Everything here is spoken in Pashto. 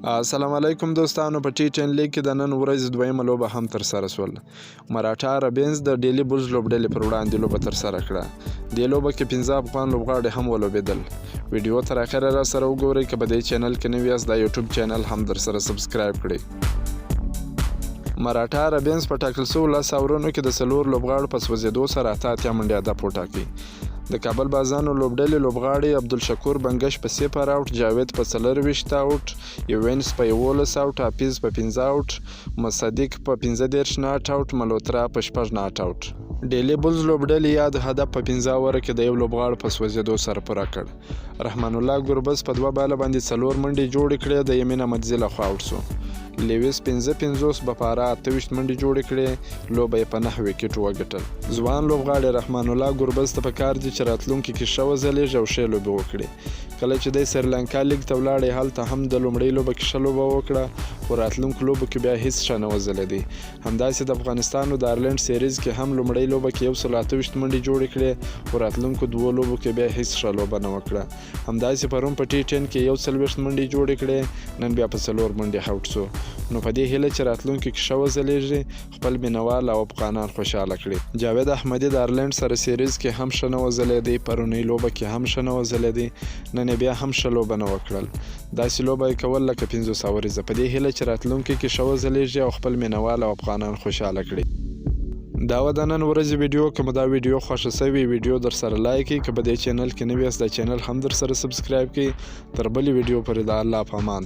السلام علیکم دوستانو، په ټي 10 لیګ کې د نن ورځې دویمه لوبه هم ترسره شول. مراټا ربینز د ډیلی بولز لوبډلې پر وړاندې لوبه ترسره کړه. دې لوبه کې پنځه افغان لوبغاړي هم ولوبېدل. ویډیو تر اخره را سره وګورئ. که په دې چینل کې نوي یاست، دا یوټیوب چینل هم در سره سبسکرایب کړئ. مراټا ربینز په ټاکل شوو 10 اورونو کې د څلور لوبغاړو په سوځېدو سره 88 منډې هدف وټاکي. د کابل بازانو لوبډلې لوبغاړي عبدالشکور بنګش په 0 اوټ، جاوید په 24 اوټ، یوینس په 11 اوټ، حافظ په 5 اوټ، مصدق په 35 ناټ اوټ، ملوترا په 6 ناټ اوټ. ډیلی بولز لوبډلې یاد هدف په 5 اوره کې د یو لوبغاړو په سوځېدو سره پوره کړ. رحمان الله ګربز په دوه باله باندې څلور منډې جوړې کړې، د یمین احمدزي لخوا اوټ شو. لیویس 55، بپارا 28 منډې جوړې کړې، لوبه یې په 9 ویکټو وګټل. ځوان لوبغاړي رحمان الله ګربز ته پکار دي چې راتلونکي کې ښه وځلېږي او ښې لوبې وکړي. کله چې دی سریلانکا لیګ ته ولاړی، هلته هم د لومړۍ لوبه کې ښه لوبه وکړه، خو راتلونکو لوبو کې بیا هیڅ ښه نه وځلېدی. همداسې د افغانستان او د آیرلنډ سیریز کې هم لومړۍ لوبه کې 128 منډې جوړې کړې، خو راتلونکو دوو لوبو کې بیا هیڅ ښه لوبه نه وکړه. همداسې پرون په ټي 10 کې 41 منډې جوړې کړې، نن بیا په څلور منډې اوټ شو. نو په دې هیله چې راتلونکي کې ښه وځلېږي، خپل مینوال او افغانان خوشحاله کړي. جاوید احمدي د آیرلنډ سره سیریز کې هم ښه نه وځلېدی، پرونۍ لوبه کې هم ښه نه وځلېدی، نن یې بیا هم ښه لوبه نه وکړل. داسې لوبه یې کول لکه 50 اوریزه. په دې هیله چې راتلونکي کې ښه وځلېږي او خپل مینوال او افغانان خوشحاله کړي. دا وه د نن ورځې ویډیو. که مو دا ویډیو خوښه شوې، ویډیو در سره لایک کړئ. که په دې چینل کې نوي یاست، دا چینل هم در سره سبسکرایب کړئ. تر بلې ویډیو پورې د الله په امان.